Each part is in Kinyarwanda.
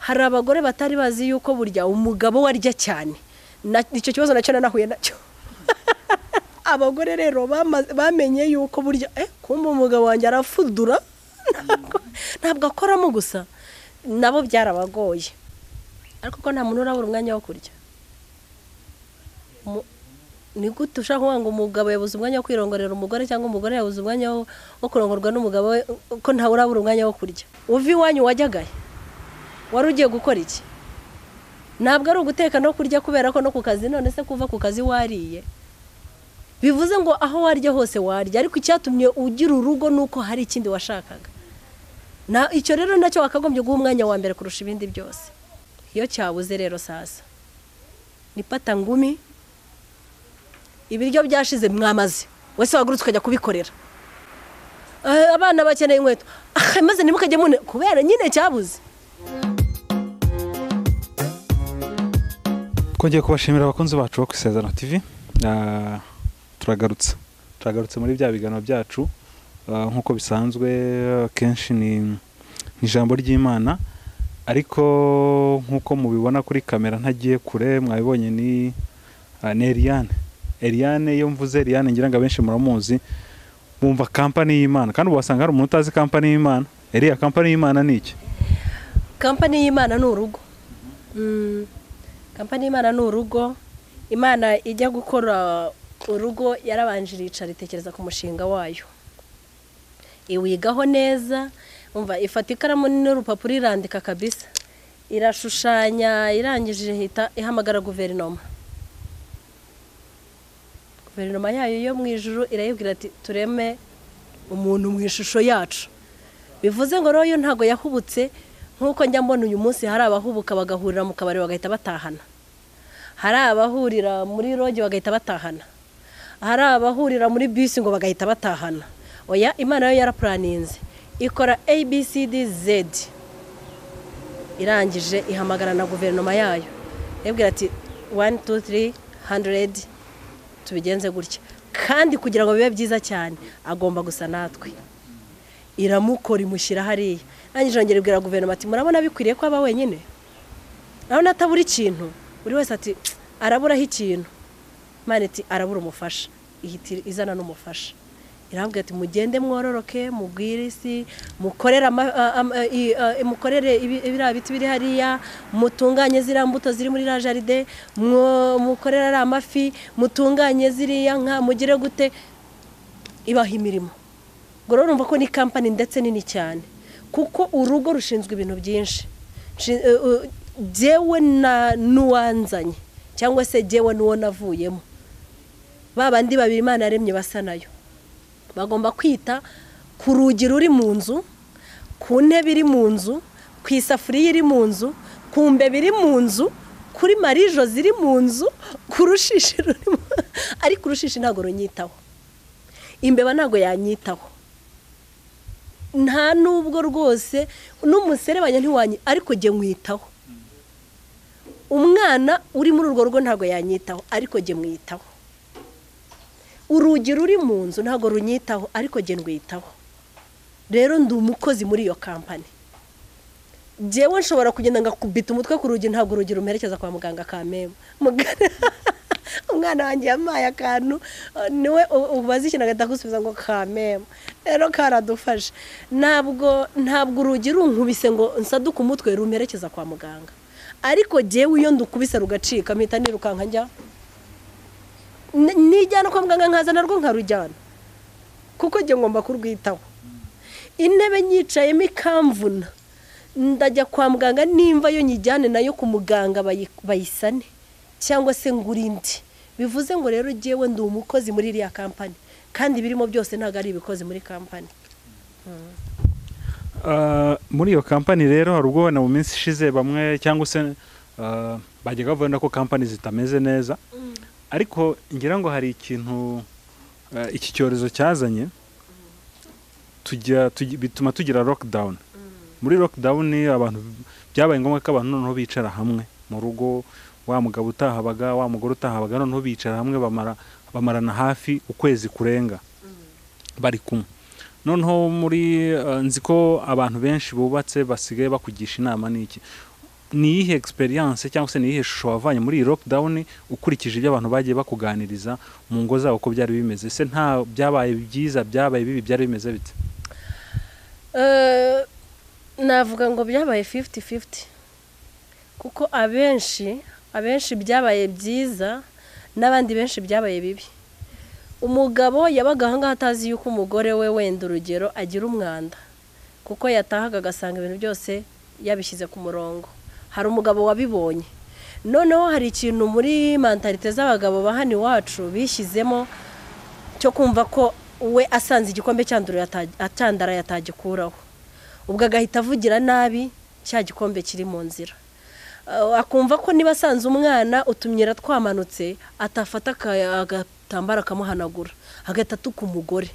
Hari abagore batari bazi yuko burya umugabo we arya cyane. Icyo kibazo nacyo nanahuye nacyo. Abagore rero bamenye yuko burya kumva umugabo wanjye arafudura, ntabwo akoramo gusa, nabo byarabagoye. Ariko ko nta muntu urabura umwanya wo kurya. Ni gute ushaka kuvuga ngo umugabo yabuze umwanya wo kwirongorera umugore, cyangwa umugore yabuze umwanya wo kurongorwa n'umugabo we, ko ntawe urabura umwanya wo kurya? Uva iwanyu wajyagahe? Wari ugiye gukora iki? Ntabwo ari uguteka no kurya, kubera ko no ku kazi, none se kuva ku kazi wariye, bivuze ngo aho warya hose warya. Ariko icyatumye ugira urugo nuko hari ikindi washakaga. Na icyo rero nacyo wakagombye guha umwanya wa mbere kurusha ibindi byose. Iyo cyabuze rero sasa ni pata ngumi, ibiryo byashize mwamaze, wese wagurutse ukajya kubikorera. Abana bakeneye inkweto, maze ntimukajye mune kubera nyine cyabuze. Twongeye kubashimira abakunzi bacu bo ku Isezerano TV. Turagarutse muri bya biganiro byacu nk'uko bisanzwe. Kenshi ni ijambo ry'Imana, ariko nk'uko mubibona kuri kamera ntagiye kure, mwabibonye ni Eliane. Eliane, iyo mvuze Eliane ngira ngo abenshi muramuzi, bumva kampani y'Imana. Kandi ubasanga hari umuntu utazi kampani y'Imana. Eliya, kampani y'Imana ni iki? Kampani y'Imana ni urugo. Kampani y'Imana ni urugo. Imana ijya gukora urugo yarabanje iricara itekereza ku mushinga wayo, iwigaho neza, umva ifata ikaramu n'urupapuro irandika kabisa, irashushanya, irangije ihita ihamagara guverinoma. Guverinoma yayo yo mu ijuru irayibwira ati tureme umuntu mu ishusho yacu. Bivuze ngo rero yo ntago yahubutse nkuko njya mbona uyu munsi hari abahubuka bagahurira mu kabari bagahita batahana, hari abahurira muri roge bagahita batahana, hari abahurira muri bisi ngo bagahita batahana. Oya, Imana yo yaraplaninze, ikora ABCDZ, irangije ihamagara na guverinoma yayo ibwira ati 1 2 3 100 tubigenze gutya, kandi kugira ngo bibe byiza cyane agomba gusa natwe. Iramukora imushyira hariya. Irangije yongera ibwira guverinoma ati murabona bikwiriye ko aba wenyine, urabona atabura ikintu. Buri wese ati araburaho ikintu. Imana iti arabura umufasha, ihita izana n'umufasha. Irambwira ati mugende mwororoke, mugwire isi, mukorere ibiriya biti biri hariya, mutunganye ziriya mbuto ziri muri la jaride, mukorere ari amafi, mutunganye ziriya nka, mugire gute. Ibaha imirimo. Ngo rero urumva ko ni kampani ndetse nini cyane, kuko urugo rushinzwe ibintu byinshi. Jyewe na n'uwanzanye, cyangwa se jyewe n'uwo navuyemo, ba bandi babiri Imana yaremye basa nayo, bagomba kwita ku rugi ruri mu nzu, ku ntebe iri mu nzu, ku isafuriya iri mu nzu, ku mbeba iri mu nzu, kuri marijo ziri mu nzu, ku rushishi rurimo. Ariko urushishi ntabwo runyitaho, imbeba ntabwo yanyitaho, nta nubwo rwose n'umuserebanya ntiwanyi, ariko jye mwitaho. Umwana uri muri urwo rugo ntabwo yanyitaho, ariko jye mwitaho. Urugi ruri mu nzu ntabwo runyitaho, ariko jye ndwitaho. Rero ndi umukozi muri iyo kampani. Jyewe nshobora kugenda ngakubita umutwe ku rugi, ntabwo urugi rumperekeza kwa muganga kameme. Umwana wanjye yamaye akantu, niwe ubaza ikintu agahita agusubiza ngo kameme. Rero karadufashe. Ntabwo urugi runkubise ngo nsaduke umutwe rumperekeza kwa muganga, ariko jyewe iyo ndukubise rugacika mpita nirukanka njya nijyana kwa muganga, nkaza narwo nkarujyana, kuko jye ngomba kurwitaho. Intebe nyicayemo ikamvuna, ndajya kwa muganga, nimva yo nyijyane nayo ku muganga bayisane, cyangwa se ngura indi. Bivuze ngo rero jyewe ndi umukozi muri iriya kampani, kandi birimo byose ntabwo ari ibikozi muri kampani. Muri iyo kampani rero hari ubwo wenda mu minsi ishize bamwe cyangwa se bajyaga bavuga ko kampani zitameze neza, ariko ngira ngo hari ikintu iki cyorezo cyazanye, bituma tugira lockdown. Muri lockdown abantu byabaye ngombwa ko abantu noneho bicara hamwe mu rugo, wa mugabo utahabaga, wa mugore utahabaga, noneho bicara hamwe bamarana hafi ukwezi kurenga bari kumwe. Noneho muri nzi ko abantu benshi bubatse basigaye bakugisha inama n'iki. Ni iyihe experience cyangwa se ni iyihe shusho wavanye muri iyi lockdown, ukurikije ibyo abantu bagiye bakuganiriza mu ngo zabo, ko byari bimeze? Se nta byabaye byiza, byabaye bibi, byari bimeze bite? Navuga ngo byabaye 50-50, kuko abenshi byabaye byiza n'abandi benshi byabaye bibi. Umugabo yabaga ahangaha atazi yuko umugore we, wenda urugero, agira umwanda, kuko yatahaga agasanga ibintu byose yabishyize ku murongo. Hari umugabo wabibonye. Noneho hari ikintu muri mentalité z'abagabo ba hano iwacu bishyizemo cyo kumva ko we asanze igikombe cyandara yatagikuraho, ubwo agahita avugira nabi cya gikombe kiri mu nzira. Akumva ko niba asanze umwana utumyira twamanutse, atafata agatambaro akamuhanagura, agahita atuka umugore,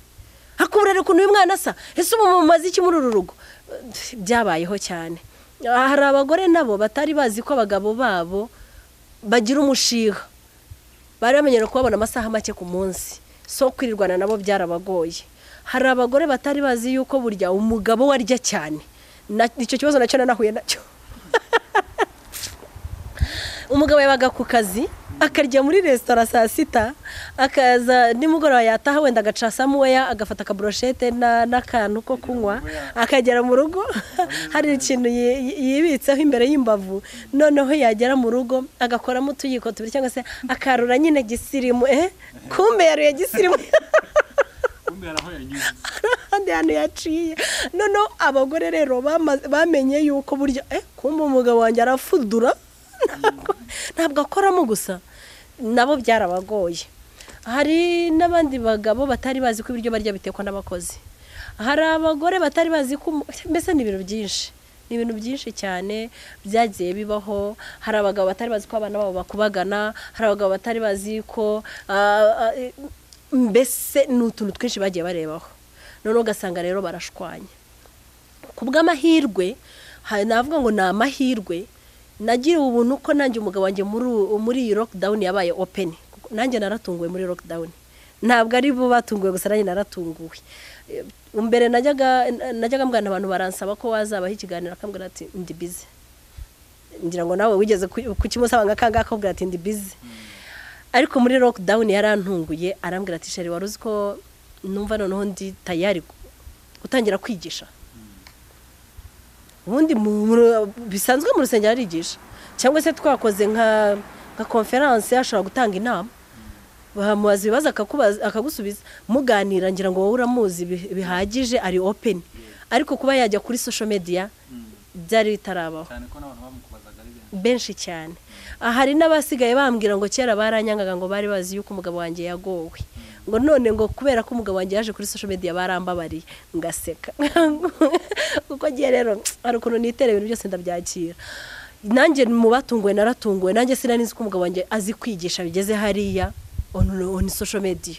akubura ukuntu uyu mwana asa, ese ubu mumaze iki muri uru rugo? Byabayeho cyane. Hari abagore nabo batari bazi ko abagabo babo bagira umushiha, bari bamenyera kubabona amasaha make ku munsi, so kwirirwana nabo byarabagoye. Hari abagore batari bazi yuko burya umugabo we arya cyane. Icyo kibazo nacyo nanahuye nacyo. Umugabo yabaga ku kazi, akarya muri resitora saa sita, akaza nimugoroba, yataha wenda agaca samuweya, agafata akaburoshete n'akantu ko kunywa, akagera mu rugo hari ikintu yibitseho imbere y'imbavu. Noneho yagera mu rugo agakoramo utuyiko tubiri cyangwa se akarura nyine gisirimu. Kumbe yaruye gisirimu ahandi hantu yaciye. Noneho abagore rero bamenye yuko burya kumbe umugabo wanjye arafudura, ntabwo akoramo gusa, nabo byarabagoye. Hari n'abandi bagabo batari bazi ko ibiryo barya bitekwa n'abakozi. Hari abagore batari bazi ko mbese ni ibintu byinshi, ni ibintu byinshi cyane byagiye bibaho. Hari abagabo batari bazi ko abana babo bakubagana, hari abagabo batari bazi ko mbese ni utuntu twinshi bagiye barebaho. Noneho ugasanga rero barashwanya. Ku bw'amahirwe, navuga ngo ni amahirwe nagiriwe ubuntu ko nanjye umugabo wanjye muri iyi lockdown yabaye open. Nanjye naratunguwe muri lockdown, ntabwo ari bo batunguwe gusa, nanjye naratunguwe. Mbere najyaga mbwana abantu baransaba ko wazabaho ikiganiro, akambwira ati ndi busy. Ngira ngo nawe wigeze kukimusaba nka kangaka, akakubwira ati ndi busy. Ariko muri lockdown yarantunguye, arambwira ati chérie, wari uzi ko numva noneho ndi tayari gutangira kwigisha? Ubundi bisanzwe mu rusengero arigisha, cyangwa se twakoze nka conférence ashobora gutanga inama, bamubaza ibibazo akagusubiza, muganira. Ngira ngo wowe uramuzi bihagije, ari open. Ariko kuba yajya kuri social media byari bitarabaho. Cyane ko n'abantu bamukubazaga ari benshi. Benshi cyane. Hari n'abasigaye bambwira ngo kera baranyangaga, ngo bari bazi yuko umugabo wanjye yagowe, ngo none ngo kubera ko umugabo wanjye yaje kuri social media barambabariye. Ngaseka, kuko ngiye rero hari ukuntu nitera ibintu byose ndabyakira. Nanjye mu batunguwe naratunguwe. Nanjye sinari nzi ko umugabo wanjye azi kwigisha bigeze hariya on social media.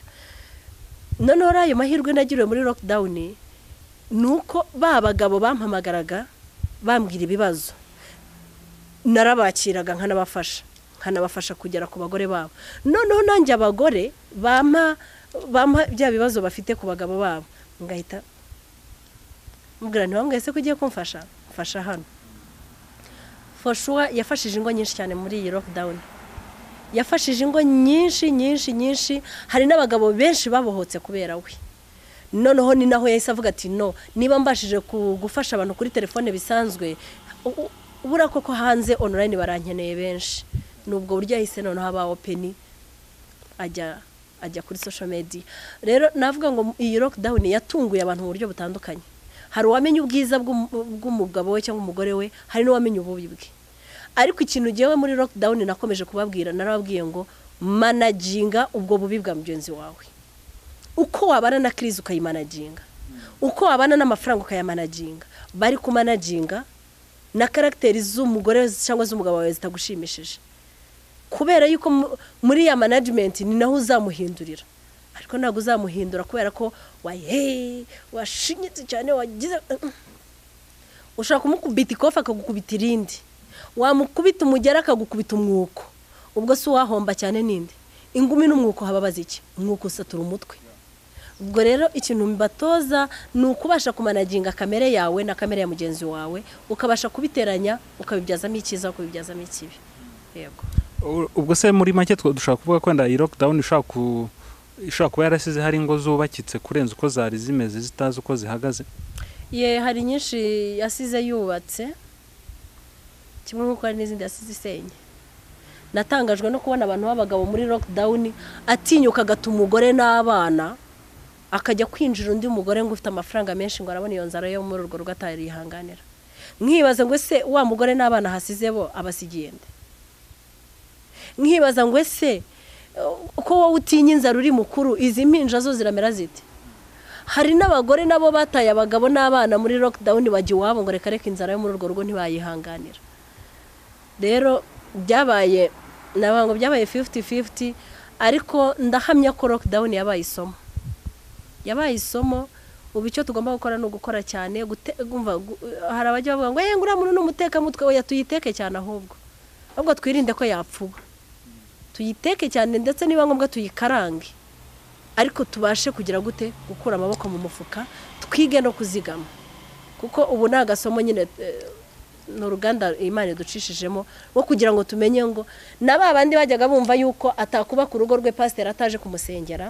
Noneho rero ayo mahirwe nagiriwe muri lockdown ni uko ba bagabo bampamagaraga bambwira ibibazo, narabakiraga nkanabafasha kugera ku bagore babo. Noneho nanjye abagore bampa bya bibazo bafite ku bagabo babo, ngahita mubwira nti wambwiye se ko ugiye kumfasha, mfasha hano. For sure yafashije ingo nyinshi cyane muri iyi lockdown, yafashije ingo nyinshi nyinshi nyinshi. Hari n'abagabo benshi babohotse kubera we. Noneho ni naho yahise avuga ati no, niba mbashije gufasha abantu kuri telefone bisanzwe, ubura koko hanze online barankeneye benshi. Nubwo buryo yahise noneho aba open, ajya kuri social media. Rero navuga ngo iyi lockdown yatunguye abantu mu buryo butandukanye. Hari uwamenye ubwiza bw'umugabo we cyangwa umugore we, hari n'uwamenye ububi bwe. Ariko ikintu ngewe muri lockdown nakomeje kubabwira, narababwiye ngo managinga ubwo bubi bwa mugenzi wawe. Uko wabana na crise ukayimanaginga, uko wabana n'amafaranga ukayamanaginga, bari kumanaginga na caractère z'umugore cyangwa z'umugabo wawe zitagushimishije, kubera yuko muri ya management ni naho uzamuhindurira. Ariko ntabwo uzamuhindura kubera ko waye washinyitse cyane wagize. Ushobora kumukubita ikofi akagukubita irindi, wamukubita umugera akagukubita umwuko. Ubwo si uwahomba cyane ninde? Ingumi n'umwuko hababaza iki? Umwuko usatura umutwe. Ubwo rero ikintu mbatoza ni ukubasha kumanaginga kamere yawe na kamere ya mugenzi wawe, ukabasha kubiteranya ukabibyazamo icyiza, ukabibyazamo ikibi. Yego. Ubwo se muri make dushobora kuvuga ko wenda iyi lockdown ishobora kuba yarasize hari ingo zubakitse kurenza uko zari zimeze, zitazi uko zihagaze? Ye, hari nyinshi yasize yubatse, kimwe nk'uko hari n'izindi yasize isenye. Natangajwe no kubona abantu b'abagabo muri lockdown atinyuka agata umugore n'abana akajya kwinjira undi mugore ngo ufite amafaranga menshi, ngo arabona iyo nzara yo muri urwo rugo atarihanganira. Nkibaza ngo ese wa mugore n'abana hasize bo abasigiye nde? Nkibaza ngo ese ko wowe utinya inzara uri mukuru, izi mpinja zo ziramera zite? Hari n'abagore nabo bataye abagabo n'abana muri lockdown bajya iwabo ngo reka reka inzara yo muri urwo rugo ntibayihanganira. Rero byabaye nabango byabaye 50-50, ariko ndahamya ko lockdown yabaye isomo. Yabaye isomo. Ubu icyo tugomba gukora ni ugukora cyane. Hari abajya bavuga ngo eh ngura muntu n'umuteka mutwe, oya tuyiteke cyane, ahubwo twirinde ko yapfuba. Tuyiteke cyane, ndetse niba ngombwa tuyikarange, ariko tubashe kugira gute gukura amaboko mu mufuka, twige no kuzigama, kuko ubu ni agasomo nyine, ni uruganda Imana iducishijemo rwo kugira ngo tumenye ngo na ba bandi bajyaga bumva yuko atakuba ku rugo rwe pasiteri ataje kumusengera,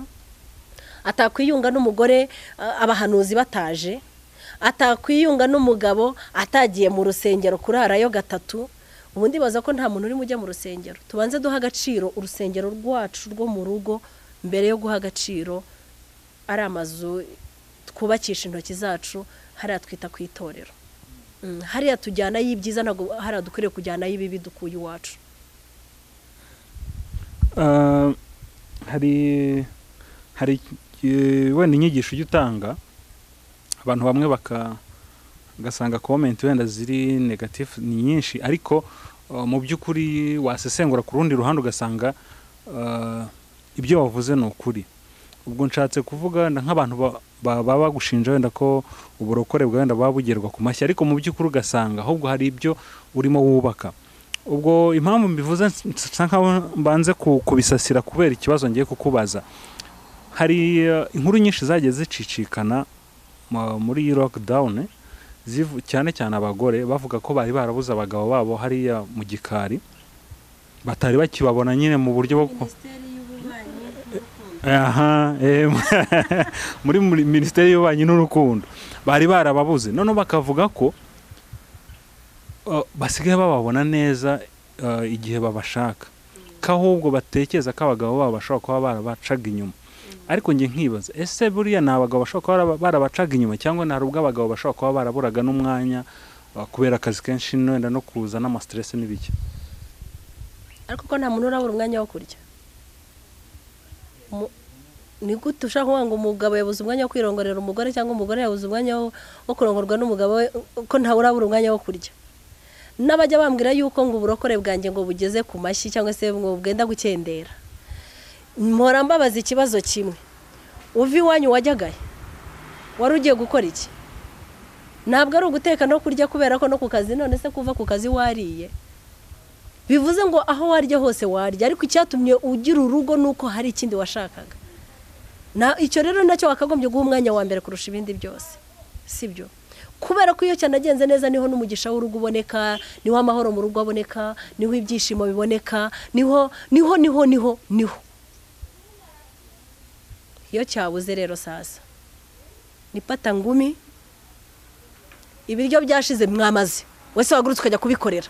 atakwiyunga n'umugore abahanuzi bataje, atakwiyunga n'umugabo atagiye mu rusengero kurarayo gatatu. Ubundi baza ko nta muntu urimo ujya mu rusengero. Tubanze duha agaciro urusengero rwacu rwo mu rugo mbere yo guha agaciro ari amazu twubakisha intoki zacu, hariya twita ku itorero, hariya tujyana y'ibyiza, ntabwo hariya dukwiriye kujyana y'ibibi dukuye iwacu. Hari wenda inyigisho ujya utanga abantu bamwe bagasanga comment wenda ziri negative ni nyinshi, ariko mu by'ukuri wasesengura ku rundi ruhande ugasanga ibyo wavuze ni ukuri. Ubwo nshatse kuvuga nk'abantu baba bagushinja wenda ko uburokore bwa wenda babugerwa ku mashyi, ariko mu by'ukuri ugasanga ahubwo hari ibyo urimo wubaka. Ubwo impamvu mbivuze nsa nkaho mbanze kubisasira kubera ikibazo ngiye kukubaza. Hari inkuru nyinshi zagiye zicicikana muri lockdown, cyane cyane abagore bavuga ko bari barabuze abagabo babo hariya mu gikari, batari bakibabona nyine mu buryo bwo muri Minisiteri y'Ububanyi n'Urukundo bari barababuze, none bakavuga ko basigaye bababona neza igihe babashaka, ko ahubwo batekereza ko abagabo babo bashobora kuba barabacaga inyuma. Ariko njye nkibaza, ese buriya ni abagabo bashobora kuba barabacaga inyuma, cyangwa nta rubwo abagabo bashobora kuba baraburaga n'umwanya kubera akazi kenshi wenda no kuza n'amastress n'ibiki? Ariko ko nta muntu urabura umwanya wo kurya. Ni gute ushaka kuvuga ngo umugabo yabuze umwanya wo kwirongorera umugore, cyangwa umugore yabuze umwanya wo kurongorwa n'umugabo we, ko ntawe urabura umwanya wo kurya? N'abajya bambwira yuko ngo uburokore bwanjye ngo bugeze ku mashyi cyangwa se ngo bwenda gukendera, mpora mbabaza ikibazo kimwe: uva iwanyu wajyagaye wari ugiye gukora iki? Ntabwo ari uguteka no kurya, kubera ko no ku kazi, none se kuva ku kazi wariye, bivuze ngo aho warya hose warya, ariko icyatumye ugira urugo nuko hari ikindi washakaga. Na icyo rero nacyo wakagombye guha umwanya wa mbere kurusha ibindi byose, sibyo? Kubera ko iyo cyanagenze neza niho n'umugisha w'urugo uboneka, niho amahoro mu rugo aboneka, niho ibyishimo biboneka, niho niho niho niho niho. Iyo cyabuze rero sasa ni pata ngumi, ibiryo byashize mwamaze, wese wagurutse ukajya kubikorera,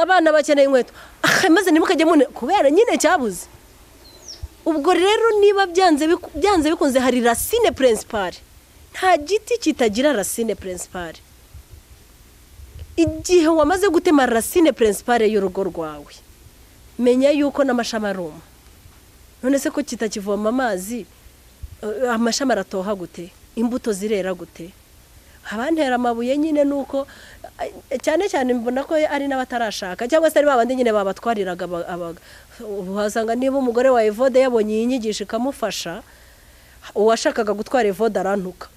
abana bakeneye inkweto, maze ntimukajye mune kubera nyine cyabuze. Ubwo rero niba byanze bikunze hari racine principale. Nta giti kitagira racine principale. Igihe wamaze gutema racine principale y'urugo rwawe, menya yuko n'amashami aruma. None se ko kitakivoma amazi, amashami aratoha gute? Imbuto zirera gute? Abantera amabuye nyine nuko cyane cyane mbona ko ari n'abatarashaka, cyangwa se ari babandi nyine babatwariraga. Uhasanga niba umugore wa Evode yabonye iyi nyigisho ikamufasha, uwashakaga gutwara Evode arantuka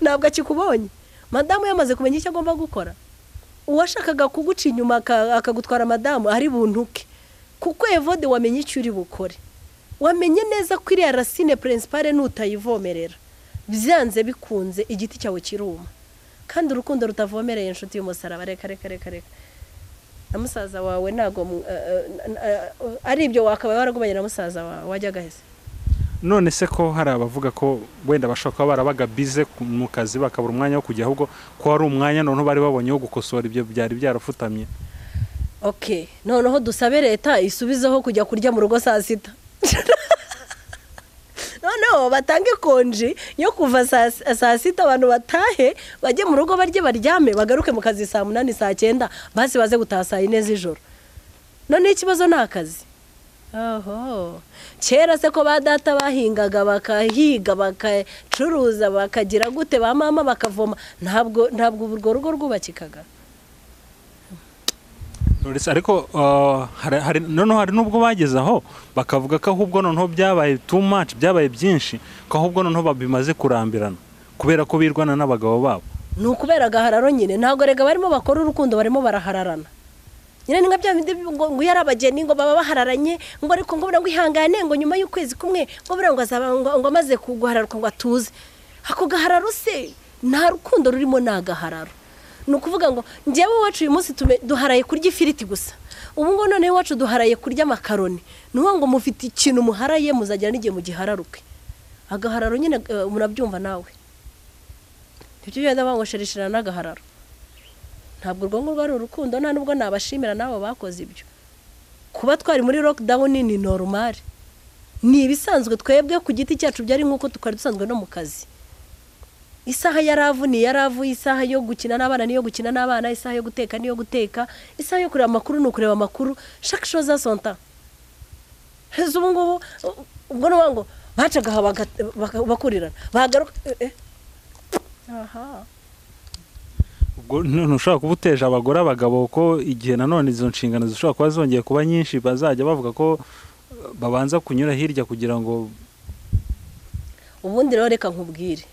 ntabwo akikubonye. Madamu yamaze kumenya icyo agomba gukora. Uwashakaga kuguca inyuma akagutwara madamu ari buntuke, kuko Evode wamenye icyo uri bukore. Wamenye neza ko iriya racine principale nutayivomerera byanze bikunze igiti cyawe kiruma. Kandi urukundo rutavomereye, inshuti y'umusaraba, reka reka reka reka, na musaza wawe ntago ari ibyo wakabaye waragumanye na musaza wawe wajyaga hese. None se ko hari abavuga ko wenda bashobora kuba barabaga bize mu kazi bakabura umwanya wo kujya, ahubwo ko hari umwanya noneho bari babonye wo gukosora ibyo byari byarafutamye? Okay, noneho dusabe leta isubizeho kujya kurya mu rugo saa sita. Noneho batange konji yo kuva saa sita, abantu batahe bajye mu rugo barye baryame, bagaruke mu kazi saa 8 saa 9, basi baze gutaha saa 4 z'ijoro. None ikibazo ni akazi. Oho, kera se ko ba data bahingaga bakahiga bakacuruza bakagira gute, ba mama bakavoma, ntabwo urwo rugo rwubakikaga. Ariko noneho hari n'ubwo bageze aho bakavuga ko ahubwo noneho byabaye too much, byabaye byinshi, ko ahubwo noneho bimaze kurambirana kubera ko birwana n'abagabo babo. Ni ukubera agahararo nyine, ntabwo rega barimo bakora urukundo, barimo barahararana nyine. Ni nka bya bindi ngo yari abageni ngo baba bahararanye, ngo ariko ngo ngo ihangane, ngo nyuma y'ukwezi kumwe ngo buriya ngo azaba ngo amaze kuguhararuka ngo atuze. Ako gahararo se nta rukundo rurimo, ni agahararo. Ni ukuvuga ngo njyewe iwacu uyu munsi duharaye kurya ifiriti gusa, ubu ngubu noneho iwacu duharaye kurya amakaroni. Ni ukuvuga ngo mufite ikintu muharaye, muzagera n'igihe mugihararuke. Agahararo nyine murabyumva nawe, nibyo byenda ngo sherishira n'agahararo. Ntabwo urwo ngurwo ari urukundo, nta nubwo nabashimira nabo bakoze ibyo. Kuba twari muri lockdown ni normal, ni ibisanzwe. Twebwe ku giti cyacu byari nk'uko twari dusanzwe no mu kazi. Isaha yaravu ni yaravu, isaha yo gukina n'abana niyo gukina n'abana, isaha yo guteka niyo guteka, isaha yo kureba amakuru ni ukureba amakuru, chaque chose à son temps. Ubu ngubu ubwo ni ngo bacaga bakurirana bagaruka. Aha, ubwo ntushobora kuba uteje abagore abagabo ko igihe nanone izo nshingano zishobora kuba zongeye kuba nyinshi, bazajya bavuga ko babanza kunyura hirya kugira ngo. Ubundi rero reka nkubwire,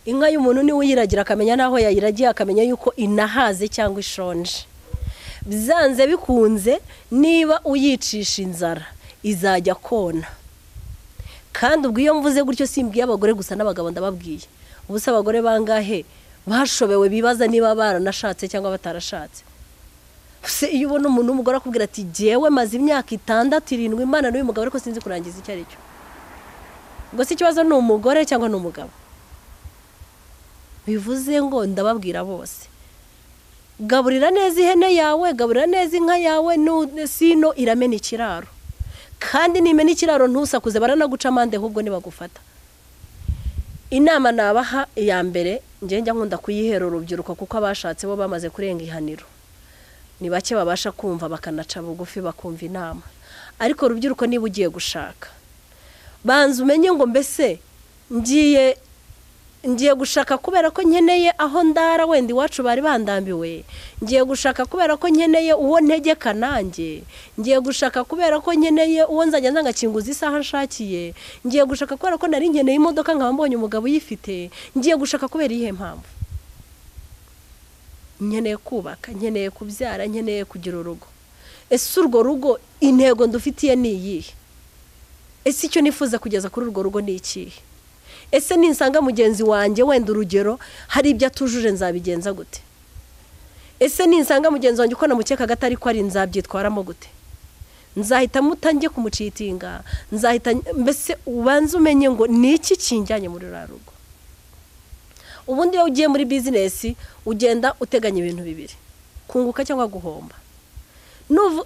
inka y'umuntu niwe uyiragira akamenya n'aho yayiragiye, akamenya yuko inahaze cyangwa ishonje. Byanze bikunze niba uyicisha inzara izajya kona. Kandi ubwo iyo mvuze gutyo simbwiye abagore gusa, n'abagabo ndababwiye. Ubu se abagore bangahe bashobewe bibaza niba baranashatse cyangwa batarashatse? Se iyo ubona umuntu w'umugore akubwira ati jyewe maze imyaka 6 7 Imana n'uyu mugabo ariko sinzi kurangiza icyo ari cyo, ubwo si ikibazo ni umugore cyangwa ni umugabo? Bivuze ngo ndababwira bose, gaburira neza ihene yawe, gaburira neza inka yawe, sino iramena ikiraro. Kandi nimena ikiraro ntusakuze, baranaguca amande ahubwo nibagufata. Inama nabaha iya mbere, njye njya nkunda kuyihera urubyiruko kuko abashatse bo bamaze kurenga ihaniro, ni bake babasha kumva bakanaca bugufi bakumva inama. Ariko urubyiruko niba ugiye gushaka, banza umenye ngo mbese ngiye gushaka kubera ko nkeneye aho ndara, wenda iwacu bari bandambiwe, ngiye gushaka kubera ko nkeneye uwo ntegeka nanjye, ngiye gushaka kubera ko nkeneye uwo nzajya nzangakinguza isaha nshakiye, ngiye gushaka kubera ko nari nkeneye imodoka nkaba mbonye umugabo uyifite, ngiye gushaka kubera iyihe mpamvu? Nkeneye kubaka, nkeneye kubyara, nkeneye kugira urugo. Ese urwo rugo intego ndufitiye ni iyihe? Ese icyo nifuza kugeza kuri urwo rugo ni ikihe? Ese ninsanga mugenzi wanjye wenda urugero hari ibyo atujuje nzabigenza gute? Ese ninsanga mugenzi wanjye uko namukekaga atari ko ari nzabyitwaramo gute? Nzahita mutangiye kumucitinga, nzahita mbese ubanze umenye ngo ni iki kinjyanye muri ruriya rugo. Ubundi iyo ugiye muri bizinesi ugenda uteganya ibintu bibiri, kunguka cyangwa guhomba.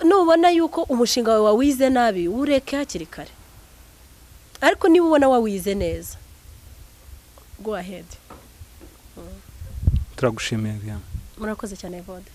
Nubona yuko umushinga wawe wawize nabi ureke hakiri kare, ariko niba ubona wawize neza, go ahead. Turagushimiye Viviane. Murakoze cyane Evode.